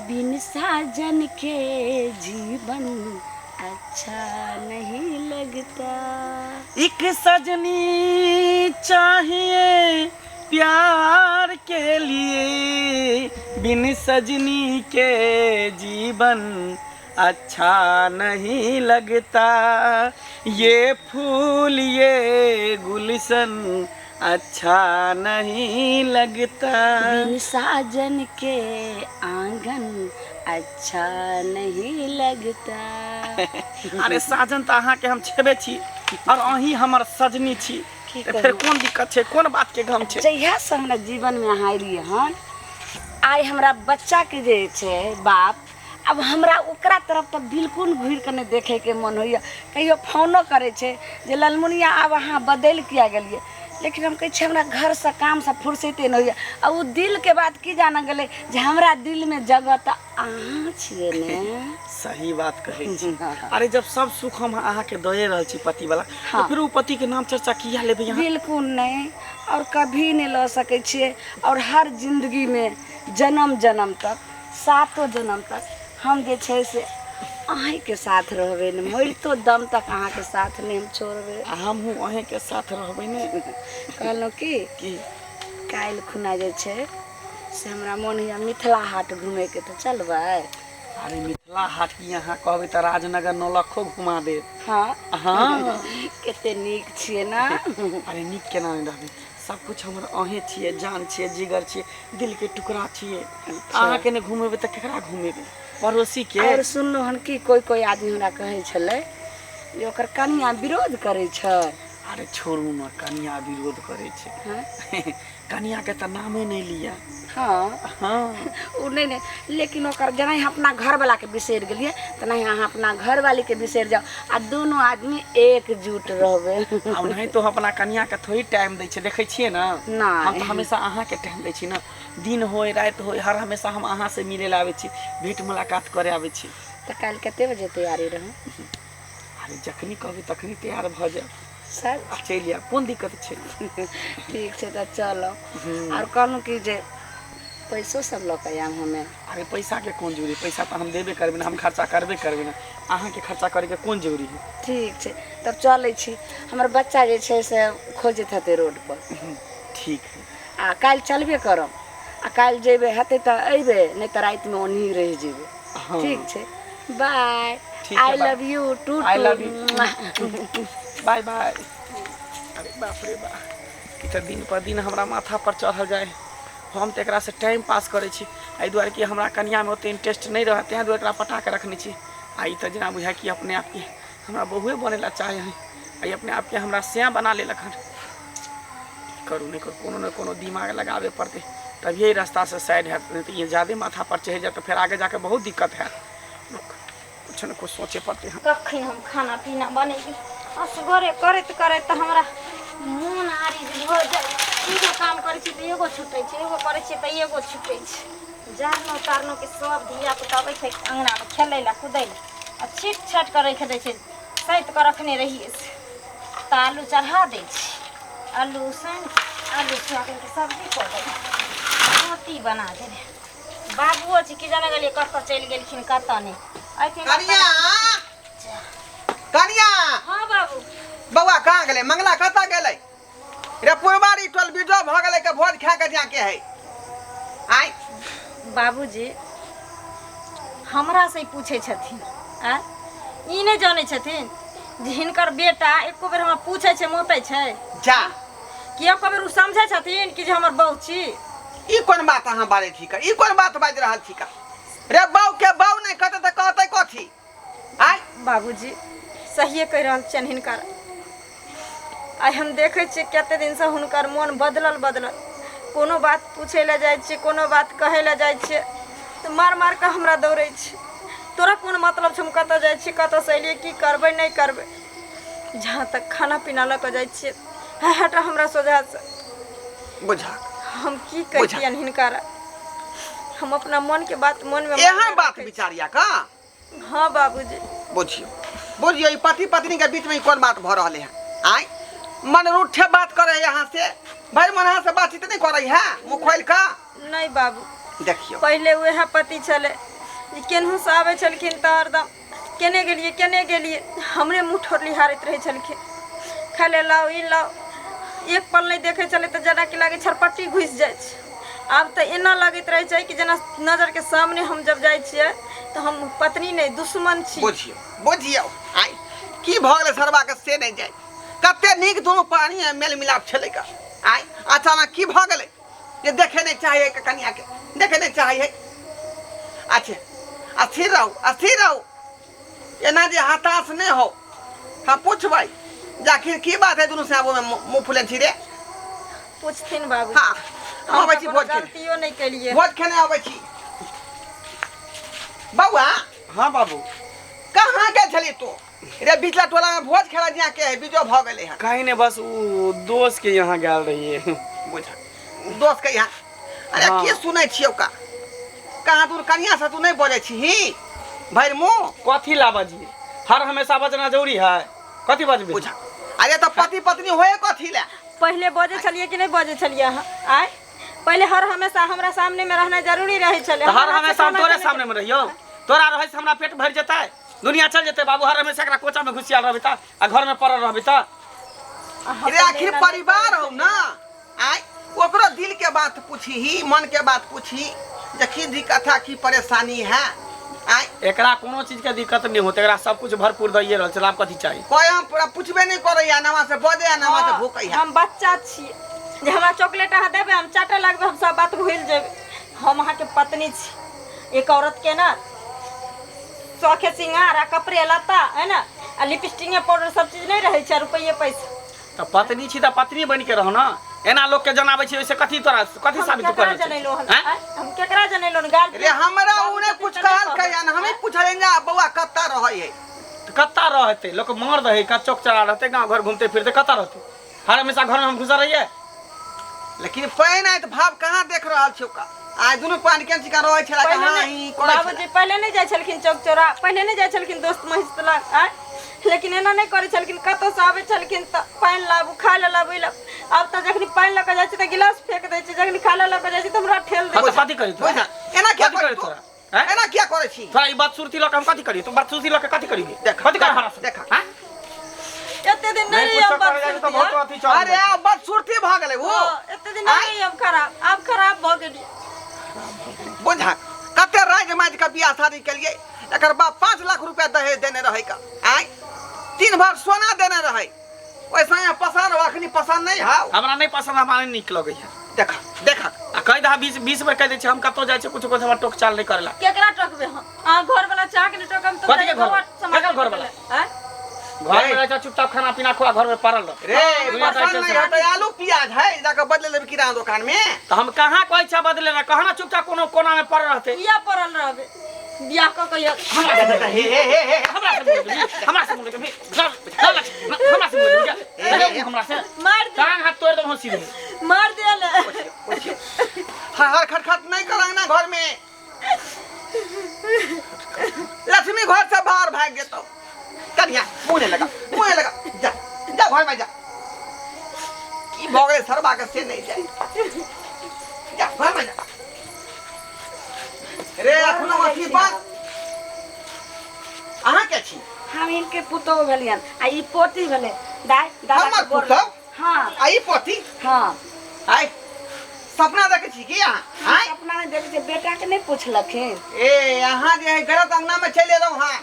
बिन साजन के जीवन अच्छा नहीं लगता। एक सजनी चाहिए प्यार के लिए, बिन सजनी के जीवन अच्छा नहीं लगता। ये फूल ये गुलशन अच्छा नहीं लगता। बिन साजन के आंगन अच्छा नहीं लगता। अरे साजन तऽ अहाँके हम छेबे छी और अहीं हमर सजनी छी, की तऽ फेर करू? कोन दिक्कत छै, कोन बात के गम छै? जहिया से हमरा जीवन में अहाँ एलियै हन, आइ हमरा बच्चा के जे छै बाप, आब हमरा ओकरा तरफ तऽ बिल्कुल घुरि कऽ नहि देखैके मन होइए। कहियो फोनो करै छै जे ललमुनिया आब अहाँ बदलि किया गेलियै, लेकिन हम कहै छियै हमरा घरसँ कामसँ फुर्सते नहि होइए। आ ओ दिलके बात की जानऽ गेलै जे हमरा दिलमे जगह तऽ अहाँ छियै ने। सही बात कहै छी। अरे जब सब सुख हम अहाँके दए रहल छी पति वाला, तऽ फिर ओ पति के नाम चर्चा किया लेबै अहाँ? बिल्कुल नहि, आओर कभी नहि लऽ सकै छियै। आओर हर जिन्दगीमे जन्म जन्म तक, सातो जन्म तक हम जे छै से अहीँके साथ रहबै ने, मरितो दम तक अहाँके साथ नहि हम छोड़बै। आ हमहूँ अहीँके साथ रहबै ने। कहलहुँ की की? काल्हि खुना जे छै से हमरा मोन होइए मिथिला हाट घुमैके, तऽ चलबै? अरे मिथिला हाट की अहाँ कहबै तऽ राजनगर नौलखो घुमा देब। हँ। हँ। कते नीक छियै ने। अरे नीक केना नहि रहबै, सब कुछ हमर अहें छियै, जान छियै, जिगर छियै, दिल के टुकड़ा छियै। अहाँ के नहि घुमेबै तऽ केकरा घुमेबै, पड़ोसी के? आओर सुनलहुँ हन कि कोइ कोइ आदमी हमरा कहै छलै जे ओकर कनिया विरोध करै छै। अरे छोड़ू ने, कनिया विरोध करै छै? हँ? कनिया के तऽ नामे नहि लिअ। हँ। हँ। ओ नहि नहि, लेकिन ओकर जेनाहि हम अपना घरवलाके बिसरि गेलियै तेनाहि अहाँ अपना घरवालीके बिसरि जाउ आ दुनू आदमी एकजुट रहबै। आ ओनाहि तो अपना कनिया के थोड़ी टाइम दै छै, देखै छियै ने? नहि। हम तऽ हमेशा अहाँके टाइम दै छी ने, दिन होय राति होय, हर हमेशा हम अहाँ से मिले लए आबै छी, भेंट मुलाकात करे आबै छी। तऽ काल्हि कते बजे तैयारी रहू? अरे जखनी कहबै तखनी तैयार भऽ जायब। सच? आ चलि आयब, कोन दिक्कत छै? ठीक छै तऽ चलब। आओर कहलहुँ कि जे पैसो सब लऽ कऽ आयब हमे। अरे पैसा के कोन जरूरी, पैसा तऽ हम देबे करबै ने, हम खर्चा करबे करबै ने, अहाँके खर्चा करैके कोन जरूरी है? ठीक छै तब चलै छी, हमर बच्चा जे छै से खोजैत हेतै रोड पर। ठीक है। आ काल्हि चलबे करब, आ काल्हि जेबै हेतै तऽ अयबै, नहि तऽ रातिमे ओनही रहि जेबै। हँ। ठीक छै, बाय। ठीक है, I bye. Love you too. I love you. Bye bye. अरे बाप रे बा, ई तऽ दिन पर दिन हमरा माथा पर चढ़ल जाय। हम तऽ एकरासँ टाइम पास करै छी, एहि दुआरे कि हमरा कनियामे ओते इंटरेस्ट नहि रहै, ताहि दुआरे एकरा पटा कऽ रखने छी। आ ई तऽ जेना बुझाय कि अपने आपके हमरा बहुए बनै लए चाहै है, आ ई अपने आपके हमरा सैं बना लेलक हन। की करू नहि करू, कोनो ने कोनो दिमाग लगाबे पड़तै, तभिए ई रास्तासँ साइड हैत, नहि तऽ ई ज्यादे माथा पर चढ़ि जायत तऽ फेर आगे जाके बहुत दिक्कत हैत। रुक, कुछ ने कुछ सोचे पड़तै। हम कखन हम खाना पीना बनेबै? असगरे करैत करैत तऽ हमरा मोन आरिज भऽ जाइ। एगो काम करै छी तऽ एगो छुटै छै, एगो करै छियै तऽ एगो छुटै छै। जारनो तारनो के सब धिया पुता अबै छै अङ्गनामे खेलै लए कूदै लए आ छीट छाटि कऽ राखि दै छै, सैत कऽ रखने रहियै से। तऽ आलू चढ़ा दै छी, आलू उसैन कऽ आलू सोयाबीनके सब्जी कऽ देबै, रोटी बना देबै। बाबुओ छै कि जाने गेलियै कतऽ चलि गेलखिन कतऽ नहि, अयथिन। कनिया, कनिया। हँ बाबू। बौआ कहाँ गेलै? मंगला कतऽ गेलै रे? पुरबारी टोल बिजो भऽ गेलै के भोज खा के जाके है आइ। बाबूजी हमरा से पूछै छथिन, आँय ई नहि जानै छथिन जे हिनकर बेटा एको बेर हमरा पूछै छै, मोतै छै? जा कि एको बेर ओ समझै छथिन कि जे हमर बहू छी? ई कोन बात अहाँ बाजै छी का? ई कोन बात बाजि रहल छी का रे? बाऊ के बाऊ नहि कहतै तऽ कहतै कथी आइ? बाबूजी सहिए कहि रहल छियनि हिनकर। आइ हम देखै छियै कते दिनसँ हुनकर मोन बदलल बदलल, कोनो बात पूछै लए जाइ छियै, कोनो बात कहै लए जाइ छियै तऽ मार मार कऽ हमरा दौड़ै छै। तोरा कोन मतलब छौ हम कतऽ जाइ छियै, कतऽसँ एलियै, की करबै नहि करबै? जहाँ तक खाना पीना लऽ कऽ जाइ छियै, हट हमरा सोझासँ। बुझा हम की कहितियनि हिनकर? हम अपना मनके बात मनमे एहन बात विचारिया का? हाँ बाबूजी। बुझियो बुझियो, ई पति पत्नी के बीच में ई कोन बात भऽ रहले है आय? मन रूठे बात करे है यहाँ से, भाई मन यहाँ से बातचीत नहीं करे है मुँह खोल का। नहीं बाबू। देखियो पहले वह पति छले, जे केनहुसँ आबै छलखिन तऽ हरदम केने गेलियै केने गेलियै, हमरे मुँह ठोर निहारैत रहै छलखिन। खाय लए लाउ, ई लाउ, एक पल नहि देखै छलै तऽ जेनाकि लागै छरपट्टी घुसि जाइ छै। आब तऽ एना लगैत रहै छै कि जेना नजरके सामने हम जब जाइ छियै तऽ हम पत्नी नहि दुश्मन छी। बुझियौ बुझियौ, आइ की भऽ गेलै सरबाके से नहि जाय। कते नीक दुनू प्राणी मेल मिलाप छलै का, आइ अचानक की भऽ गेलै जे देखे नहि चाहै है कनियाके, देखे नहि चाहै है। अच्छा स्थिर रहू, स्थिर रहू, एना जे हताश नहि हो। हम पूछबै जे आखिर की बात है दुनू से आबो में मुँह फुलेन छी रे। पूछथिन बाबू। हाँ, हम अबै छी भोज खेने। गलतियो नहि केलियै। भोज खेने अबै छी। बौआ। हाँ बाबू। कहाँ गेल छली तू रे? बिचला टोला में भोज खेला जिया के है, बीजो भऽ गेलै हन। कहीं नहीं, बस उ दोस्त के यहाँ गेल रहिए। बुझ दोस्त के यहाँ? अरे हाँ। की सुनै छियौ का? कहाँ तू कनिया से तू नहीं बोले छी ही भरि मुँह? कथी ला बजिए, हर हमेशा बजना जरूरी है? कथी बजबे? बुझ, अरे तऽ पति पत्नी होए कथी ला? पहिले बजै छलियै कि नहि बजै छलियै अहाँ? आँय, पहिले हर हमेशा हमरा सामने में रहनाइ जरूरी रहै छलै। तऽ हर हमरा हमेशा हम खाना तोरे खेने सामने में रहियौ? तोरा रहै से हमरा पेट भरि जेतै, दुनिया चल जेतै बाबू? हर हमेशा एकरा कोचा में घुसियाल रहबै तऽ आ घर में पड़ल रहबै तऽ? अहाँ रे आखिर पहिले परिवार हो ना, आय ओकरो दिल के बात पूछी, मन के बात पूछी जे की दिक्कत है, की परेशानी है। आय एकरा कोनो चीज के दिक्कत नहीं होते, एकरा सब कुछ भरपूर दैये रहल छै, आब कथी चाही? कोई हम पूरा पूछबे नहीं करैया, नवा से बजैया नवा से भूकैया। हम बच्चा छी जे हमरा चॉकलेट अहाँ देबै हम चाटे लगबै, हम सब बात भूलि जेबै। हम अहाँके पत्नी छी। एक औरत के ना शौखे सिंगार आ कपड़े लत्ता है ना आ लिपस्टिक पाउडर सब चीज नहीं रहै छै, रुपैये पैसा। तऽ पत्नी छी तऽ पत्नी बनि के रहो ना, एना लोक के जनाबै छी ओइसे कथी तोरा कथी हम साबित केकरा कर रहल छी? जनेलहुँ हन? आँय? आँय? हम केकरा जनेलहुँ हन? गार्जियन रे हमरा बाबू उ नहि छथिन कुछ तऽ नहि कहलकै कहबै। हन, हमे पूछलियै जे बौआ कतऽ रहै है? तऽ कतऽ रहतै? लोक मर्द है, कऽ चौक चौरा रहतै, गाँव घर घूमते फिरते, कतऽ रहतै? हर हमेशा घर में हम घुसल रहियै? लेकिन पानि आइ तऽ भाव कहाँ देख रहल छियौ का? आइ दुनू पानि केहन चिका रहै छलै पहिले कहाँ नहि ही करै छलै। बाबूजी पहिले नहि जाइ छलखिन चौक चौरा, पहिले नहि जाइ छलखिन दोस्त महिष लग, आँय? लेकिन एना नहि करै छलखिन। कतहुसँ आबै छलखिन तऽ पानि लाबू, खाय लए लाबू, ई लाबू। आब तऽ जखनी पानि लऽ कऽ जाइ छी तऽ गिलास फेंक दै छै, जखनी खाय लए लऽ कऽ जाइ छी तऽ हमरा ठेल दै हाँ, छै। तऽ कथी करी तोरा? बुझ, एना किया कथी करै करी तू? तोरा? आँय? एना किया करै छी? तोरा ई बदसूरती लऽ कऽ हम कथी करी? तू बदसूरती लऽ कऽ कथी करी? देख, कथी कर हमरा से? देख। आँय? एते दिन नहि नहीं रही हम कुछो करे जाइ छै तऽ बदसूरती, बहुत आँय? अथी चल अरे आब बदसूरती भऽ गेलै ओ। हँ, एते दिन नहि रही हम खराब, आब खराब भऽ गेलियै। बुझ कते राज माज के बियाह शादी केलियै। एकर बाप 5 लाख रुपया दहेज देने रहै का, आँय 3 भर सोना देने रहै। ओहि समय पसंद हो, अखनी पसंद नहीं हाउ? हमरा नहीं पसंद, हमरा नहीं नीक लगैया। देख देख, आ कहि दहा 20 20 बेर कहि दै छै, हम कतौ जाइ छै कुछो कुछो हमरा टोक चाल नहीं करेला। केकरा टोकबै हम? अहाँ घर वाला चाह के नहि टोकब तऽ कथी के घर? गौआ समाज केकर घर वाला? आँय? घर में रहै छै चुपचाप खाना पीना खुआ, घर में पड़ल रह। रे दुनिया पसंद दारी नहीं होतै आलू प्याज है जाके बदले लेबै किराना दुकान में। तऽ हम कहाँ कहै छै बदले ना, कहाँ ना चुपचाप कोनो कोना में पड़ल रहतै। किया पड़ल रहबै? बियाह कऽ के हे हे हे हे, हमरा से मुँह लगेबही, हमरा से मुँह लगेबही, चल, चल, हमरा से मुँह लगेबही, हमरा से मार दे, टांग हाथ तोड़ देबहो सीधे। मार दे ले। हर हर खटखट नहीं करांगना घर में, लक्ष्मी घर से बाहर भाग जेतौ। कनिया मुँह नहीं लगा, मुँह नहीं लगा, जा जा घर में जा। की भऽ गेलै सरबा के से नहीं जाए, जा घर में जा। रे अखनो अथी बात अहाँ के छी? हम इनके पुतोह भेलियन आ ई पोती भेलै। दाय दादा हमर के गोर पुतोह? हाँ। आ ई पोती? हाँ। आय सपना देखै छी की अहाँ? आय सपना नहि देखै छी, बेटा के नहि पुछलखिन। ए अहाँ जे है गलत अंगना में चलि एलहुँ हँ,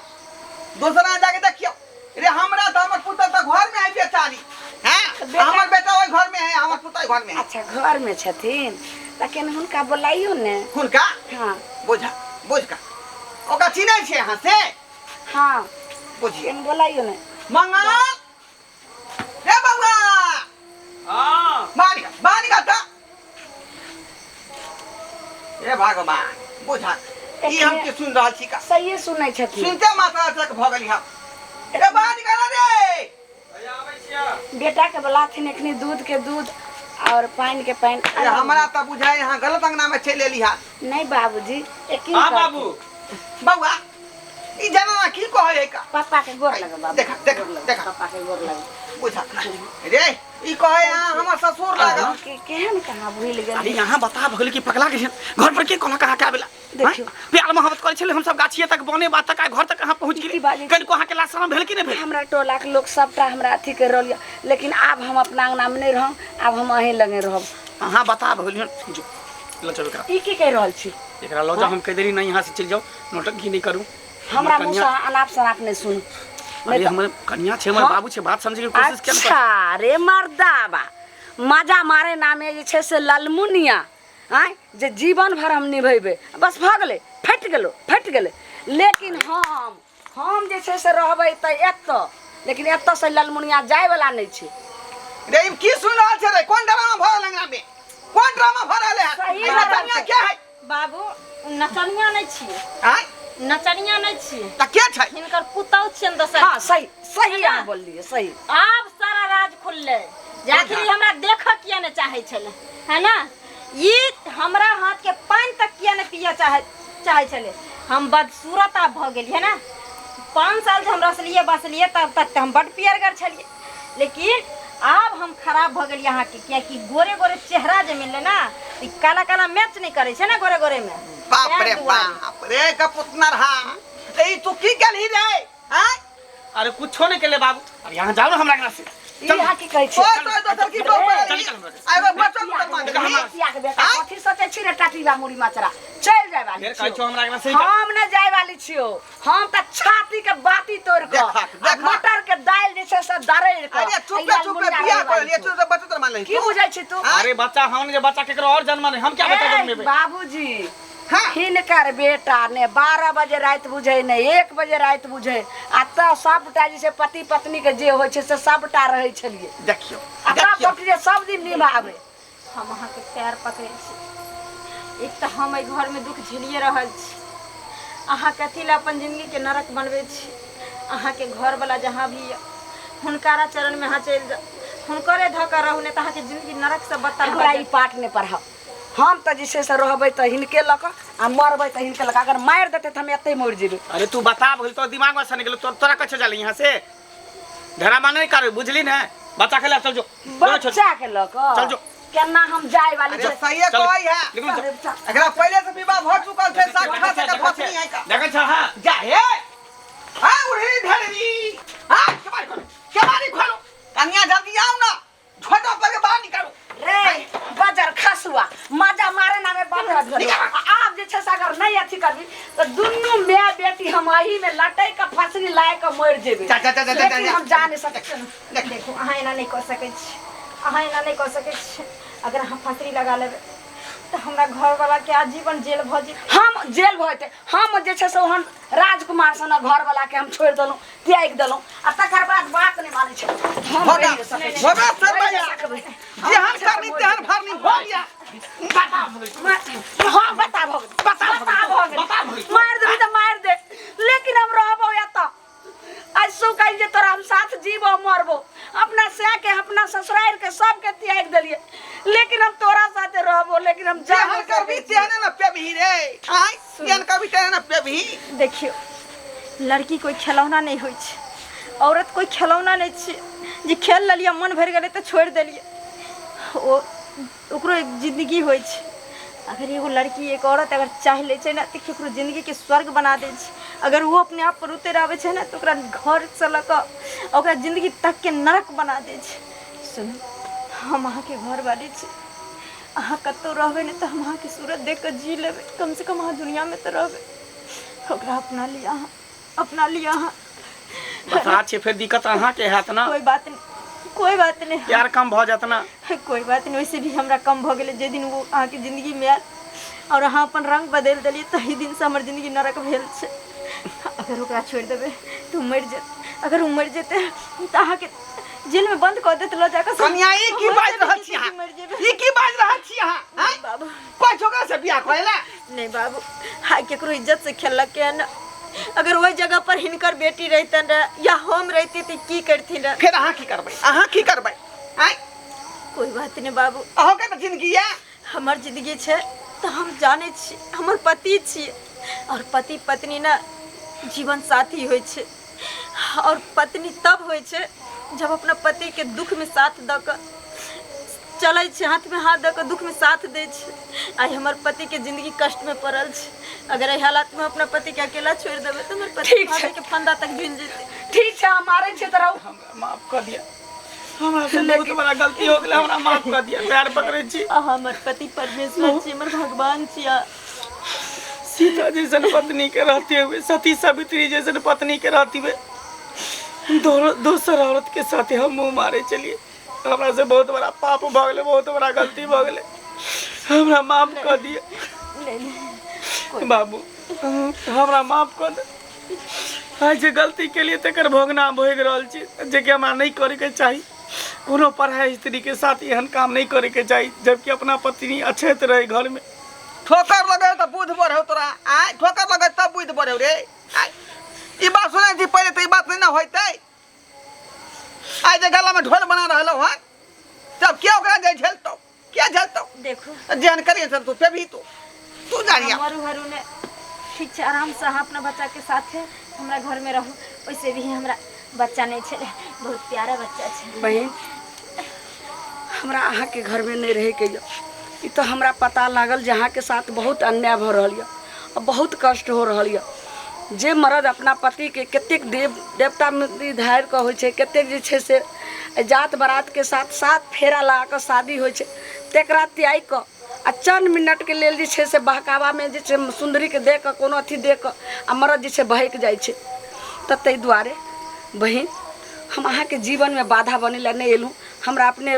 दोसरा जाके देखियौ। रे हमरा तऽ हमर पुतोह तऽ घर में है बेचारी, हैं? बेटा- हमर बेटा ओहि घर में है, हमर पुतोह ओहि घर में है। अच्छा घर में छथिन तखन हुनका बोलाइयो ने। हुनका? हाँ। बुझा बुझ का ओकरा चिन्है छै अहाँ से? हाँ। बुझिए कन बोलाइयो ने। मंगल रे बउआ। हाँ। बाहर निकल, बाहर निकल तऽ। हे भगवान, बुझा ई हम की सुनि रहल छी का? सहिए सुनै छथिन। सुनते माता तक भऽ गेली हम। रे बाहर निकल रे। बेटा के बोलाथिन एखनी दूध के दूध और पानि के पानि। अरे हमरा तऽ बुझाइ यहाँ गलत अंगना में चलि एली हा। नहीं बाबूजी, यकीन हाँ करथिन। बाबू। बउआ ई जनाना की कहै है का? पापा के गोर लगे बाबू। देखा, देखा, गोर लगे, देखा। पापा के गोर लगे। बुझा रे ई कहे अहाँ हमर ससुर लागल के केहन कहाँ भूलि अरे गेली यहाँ बता भगल कि पगला के घर पर के कहलक अहाँ के आबेला देखियौ। प्यार मोहब्बत करै छलै हम सब गाछिए तक बने बात तक आइ घर तक अहाँ पहुँच की गेली बाजै छी? कनिको अहाँके लाज शरम भेल कि नहि भेल हमरा टोलाके लोक सबटा हमरा अथी करि रहल यऽ लेकिन आब हम अपना अंगनामे नहि रहब आब हम अहीं लगे रहब अहाँ बता भगल जो लऽ चलू एकरा ई की कहि रहल छी एकरा लऽ जाउ हम कहि देली नहि यहाँ से चलि जाउ नौटंकी नहि करू हमरा हमर मुँहसँ कनिया अनाप शनाप नहि सुनू अरे हमर कनिया छै हमर हाँ। बाबू छै बात समझे के कोशिश किया नहि अच्छा रे मर्दाबा मजा मारे नामे जे छै से ललमुनिया आँय जे जीवन भर हम निभेबै बस भऽ गेलै फटि गेलो फटि गेलै लेकिन हम जे छै से रहबै तऽ एतऽ लेकिन एतऽसँ ललमुनिया जायवला नहि छै रे ई की सुन रहल छै रे कोन ड्रामा भऽ रहल अंगना में कोन ड्रामा भऽ रहल है सही एहिमे बात कनिया छै। के है बाबू नचनिया नहि छियै आँय नचनिया नहि छियै तऽ के छै हिनकर पुतहु छियनि दोसर हाँ सही सही अहाँ बोललियै सही आब सारा राज खुललै जे आखिर ई हमरा देखऽ किया नहि चाहै छलै है ना ई हमरा हाथ के पानि तक किया नहि पियऽ चाहै चाहै छलै हम बदसूरत आब भऽ गेलियै है ना 5 साल जे हम रसलियै बसलियै तब तक तऽ हम बड्ड पियरगर छलियै लेकिन आब हम खराब भऽ गेलियै अहाँके कियाकि गोरे गोरे चेहरा जे मिललै ना ई काला काला मैच नहि करै छै ने गोरे गोरे मे बाप तैं रे दुआरे। बाप रे कपुतनर हा ई तू की केलही रे आँय अरे कुछो नहीं केले बाबू अरे यहाँ जाओ ना हमरा अंगना से ई अहाँ की कहै छी ओए तो दोसर की कहू चल, चल, चल। आइ बच्चा को मार देलही पिया के बेटा कथी सोचै छी रे टाटीबा मुड़ी मचरा चलि जाय वाली फेर छियौ। कहै छौ हमरा अंगना से हम नहि जाय वाली छियौ हम तऽ छाती के बाती तोड़ कऽ देखा, आ देखा। मटर के दालि जे छै से दरड़ि कऽ अरे चुपे चुपे बियाह कर लिए तू तो बच्चा तो मान लेही की बुझै छी तू अरे बच्चा हम जे बच्चा केकरो और जन्म नहीं हम क्या बच्चा ए, जन्मेबै बाबूजी हाँ। हिनकर बेटा ने 12 बजे राति बुझै ने 1 बजे राति बुझै आ तऽ सबटा जे छै पति पत्नी के जे होइ छै से सबटा रहै छलियै देखियो आ तब देखियो बकरी सब दिन निभाबै हम अहाँके पैर पकड़ै छी एक तऽ हम एहि घरमे दुख झेलिए रहल छी अहाँ कथी लए अपन जिन्दगीके नरक बनबै छी अहाँके घरवला जहाँ भी यऽ हुनकारा चरणमे अहाँ चलि जाउ हुनकरे धऽ कऽ रहू नहि तऽ अहाँके जिन्दगी नरकसँ बदतर हमरा भऽ ई जायत पाठ नहि पढ़ाउ हम तऽ जे छै से रहबै तऽ हिनके लऽ कऽ आ मरबै तऽ हिनके लऽ कऽ अगर मारि देतै तऽ हम एतै मरि जेबै अरे तू बता भइल तो दिमाग में से निकल तो तोरा कच्छे जाली यहाँ से ड्रामा नहीं कर बुझली ने बच्चा के ले चल जो चल चल बच्चा के लऽ कऽ चल जो। केना हम जाय वाली अरे छियै? सही चल। कहै है निकल अरे चल। एकरा पहिले से विवाह भऽ चुकल छै साक्षात एकर पत्नी है का देखै छ हां जा हे हां उड़ी ढेरी हां केबाड़ी खोलो केबाड़ी खोलो कन्या जल्दी आओ ना छोटो पर के बाहर निकालो रे बजर खसुआ मजा मारे नामे बजर भेलो आ आब जे छै से अगर नहि अथी करबी तऽ दुनू माय बेटी हम एही में लटैक के फसरी लाय के मरि जेबै जा, जा, जा, जा, जा, लेकिन जा। हम जा नहि सकै छी देखू अहाँ एना नहि कऽ सकै छी अहाँ एना नहि कऽ सकै छी अगर अहाँ फाँसी लगा लेबै तऽ हमरा घरवलाके आजीवन जेल भऽ जेतै हम जेल भऽ जेतै हम जे छै से ओहन राजकुमार सनक घरवला के हम छोड़ि देलहुँ त्यागि देलहुँ आ तकर बाद बात नहि मानै छै हम भगा, रहि नहि सकै छी। भगा सर रहि नहि भैया। सकबै। जेहन करनी तेहन भरनी भऽ गया हाँ बता भऽ गेल बता भऽ गेल मारि देबी तऽ मारि दे लेकिन हम रहबो एतऽ आज सो कही जे तोरा हम साथ जीबो मरबो अपना सै के अपना ससुराल के सबके त्याग देलिए लेकिन हम तोरा साथे रहबो लेकिन हम जा जेहन नहि करबी सकै छियै। तेहने न पेबही रे आय जेहन करबी तेहने न पेबही देखियौ लड़की कोइ खेलौना नहि होइ छै औरत कोइ खेलौना नहि छै जे खेल लेलियै मन भरि गेलै तऽ छोड़ि देलियै ओ ओकरो एक जिन्दगी होइ छै अगर एगो लड़की एक औरत अगर चाहि लै छै ने तऽ केकरो जिन्दगीके स्वर्ग बना दै छै अगर ओ अपने आप पर उतरि आबै छै ने तऽ ओकरा घरसँ लऽ कऽ ओकरा जिन्दगी तकके नरक बना दै छै सुनू हम अहाँके घरवाली छी अहाँ कतहु रहबै नहि तऽ हम अहाँके सूरत देख कऽ जी लेबै कमसँ कम अहाँ दुनिआँमे तऽ रहबै ओकरा अपना लिअ अहाँ अपना लिअ अहाँ बता छै फेर दिक्कत अहाँ के हैत ना कोइ बात नहि कोइ बात नहि प्यार कम भऽ जायत ना कोइ बात नहि वैसे भी हमरा कम भऽ गेलै जे दिन ओ अहाँके जिन्दगीमे आयल आओर अहाँ अपन रङ्ग बदलि देलियै ताहि दिनसँ हमर जिन्दगी नरक भेल छै अगर ओकरा छोड़ि देबै तऽ ओ मरि जेतै अगर ओ मरि जेतै तऽ अहाँके जेलमे बन्द कऽ देत लऽ जाकऽ कन्या ई की बाजि रहल छी अहाँ मरि जेबै ई की बाजि रहल छी अहाँ आँय? बाबू कोइ छोकरा से बियाह करे ला नहि बाबू हाय केकरो इज्जत से खेललकै हन अगर ओहि जगह पर हिनकर बेटी रहितन रहे या हम रहिती तऽ की करथिन रहे फेर अहाँ की करबै अहाँ की करबै आँय कोई बात नहि बाबू अहूँके तऽ जिंदगी यऽ हमर जिंदगी छै तऽ हम जानै छी हमर पति छियै आओर पति पत्नी ने जीवन साथी होइ छै आओर पत्नी तब होइ छै जब अपना पति के दुख में साथ दऽ कऽ चलै छै, हाथ में हाथ दऽ कऽ दुख में साथ दै छै। आइ हमर पति के जिंदगी कष्ट में पड़ल छै। अगर एहि हालत में अपना पति के अकेला छोड़ि देबै तऽ हमर पति ठीक छै। फांसी के फंदा तक झूल जेतै। ठीक छै, हम मारै छियै तऽ रहू। हमरा माफ कऽ दिअ, हमरा से बहुत बड़ा गलती हो गेलै, हमरा माफ कऽ दिअ, पैर पकड़ै छी। अहाँ हमर पति परमेश्वर छी, हमर भगवान छी। सीता जैसन पत्नी के रहते हुए, सती सावित्री जैसन पत्नी के रहते हुए दोसर औरत के साथे हम मुँह मारे चलिए, हमरा से बहुत बड़ा पाप भऽ गेलै, बहुत बड़ा गलती भऽ गेलै, हमरा माफ कऽ दिअ। नहीं। बाबू, हमरा माफ कऽ दे। आइ जे गलती केलिए तकर भोगना भोगि रहल छी, जेकि हमरा नहि करैके चाही। कोनो पढ़ाई स्त्री के साथ एहन काम नहीं करे के चाही, जबकि अपना पत्नी अछैत रहे घर में। ठोकर लगे तऽ बुध बढ़ौ तोरा। आय, ठोकर लगे तब बुध बढ़ौ रे। आय, ई बात सुनै छी पहिले तऽ ई बात नहि ने होइतै। आइ जे गला में ढोल बना रहलौ हन, तब के ओकरा जे झेलतौ, के झेलतौ? देखू, जेहन करिए सर तू पेबही, तू तू जानिया। मरू हरू ने, ठीक छै, आरामसँ अहाँ अपना बच्चाके साथे हमरा घरमे रहू। वैसे भी हमरा बच्चा नहि छलै, बहुत प्यारा बच्चा छै। बहिन, हमरा अहाँके घरमे नहि रहैके यऽ। ई तऽ हमरा पता लागल जे अहाँके साथ बहुत अन्याय भऽ रहल यऽ आ बहुत कष्ट हो रहल यऽ। जे मर्द अपना पतिके कतेक देव देवता धारि कऽ होइ छै, कतेक जे छै से जात बरातके साथ साथ फेरा लगा कऽ शादी होइ छै, तकरा त्यागि कऽ आ चंद मिनटके लेल जे छै से बहकावामे जे छै सुन्दरीके दऽ कऽ, कोनो अथी दऽ कऽ आ मर्द जे छै बहकि जाइ छै। तऽ ताहि दुआरे बहिन, हम अहाँके जीवनमे बाधा बनै लए नहि एलहुँ। हमरा अपने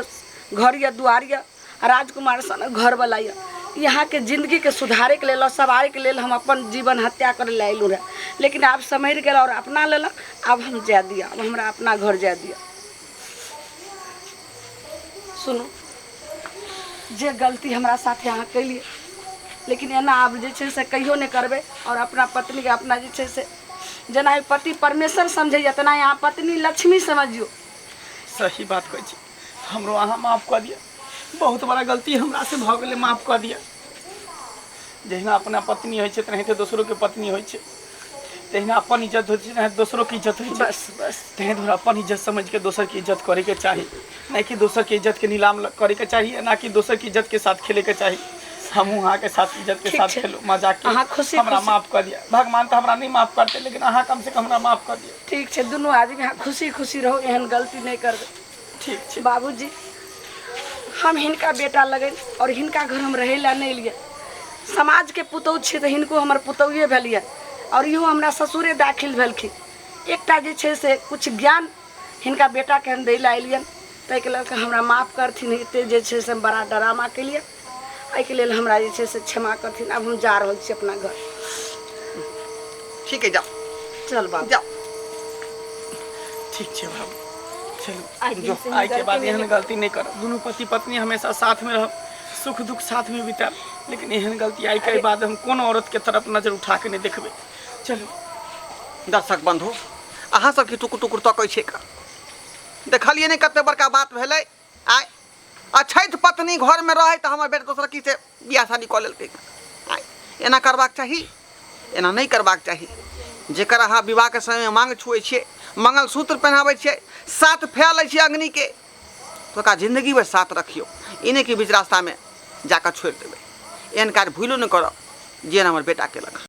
घर यऽ, दुआर यऽ, राजकुमार सन घरवला यऽ। ई अहाँके जिन्दगीके सुधारैके लेल आओर सवारैके लेल हम अपन जीवन हत्या करै लए अयलहुँ रहए, लेकिन आब सम्हरि गेल आओर अपना लेलक। आब हम जाय दिअ, आब हमरा अपना घर जाय दिअ। सुनू, जे गलती हमरा साथे अहाँ केलियै, लेकिन एना आब जे छै से कहियो नहि करबै। आओर अपना पत्नीके अपना जे छै से जेना पति परमेश्वर समझैए, तेना अहाँ पत्नी लक्ष्मी समझियौ। सही बात कहै छी। हमरो अहाँ माफ कऽ दिअ, बहुत बड़ा गलती हमरा से भऽ गेलै, माफ कऽ दिअ। जहिना अपना पत्नी होइ छै तेनाहिते दोसरोके पत्नी होइ छै, तहिना अपन इज्जत होइ छै तेनाहिते दोसरोके इज्जत होइ छै। बस बस, ताहि दुआरे अपन इज्जत समझिके दोसरके इज्जत करैके चाही, नहि कि दोसरके इज्जतके नीलाम करैके चाही, ना कि दोसरके इज्जतके साथ खेलैके चाही। हमहूँ अहाँके साथ इज्जतके ठीक साथ छै। खेलू, मजाक केलहुँ। अहाँ खुशी हमरा खुशी माफ कऽ दिअ। भगवान तऽ हमरा नहि माफ करतै, लेकिन अहाँ कमसँ कम हमरा माफ कऽ दिअ। ठीक छै, दुनू आदमी अहाँ खुशी खुशी रहू, एहन गलती नहि करबै। ठीक छै। बाबूजी, हम हिनका बेटा लगन और हिनका घर हम रहै लए नहि एलियै। समाजके पुतहु छियै तऽ हिनको हमर पुतहुए भेलियै और इहो हमरा ससुरे दाखिल भेलखिन। एकटा जे छै से किछु ज्ञान हिनका बेटाके हम दै लए एलियनि, ताहिके लऽ कऽ हमरा माफ करथिन। एतेक जे छै से हम बड़ा ड्रामा केलियै, एहिके लेल हमरा जे छै से क्षमा करथिन। आब हम जा रहल छी अपना घर। ठीक है, जाओ। चल बाबू, जाओ। ठीक छै बाबू, चलू। आइ दिन से हम आइके बाद गलती एहन नहि गलती नहि करब। दुनू पति पत्नी हमेशा साथमे रहब, सुख दुख साथमे बितायब, लेकिन एहन गलती आइके बाद हम कोनो औरतके तरफ नजर उठा के नहि देखबै। चलू। दर्शक बंधु, अहाँ सबके टुकुर टुकुर तकै छै का देखलियै नहि कते बड़का बात भेलै। आय, अछैत पत्नी घरमे रहै तऽ हमर बेटा दोसर की से बियाह शादी कऽ लेलकै। आय, एना करबाक चाही? एना नहि करबाक चाही। जेकर अहाँ विवाहके समयमे माँग छुए छियै, मंगलसूत्र पहिनाबै छियै, साथ फेरा लै छियै अग्निके, तऽ ओकरा जिन्दगी भरि साथ रखियौ। ई नहि कि बीच रास्तामे जाकऽ छोड़ि देबै। एहन काज भूलो नहि करब जेहन हमर बेटा केलक।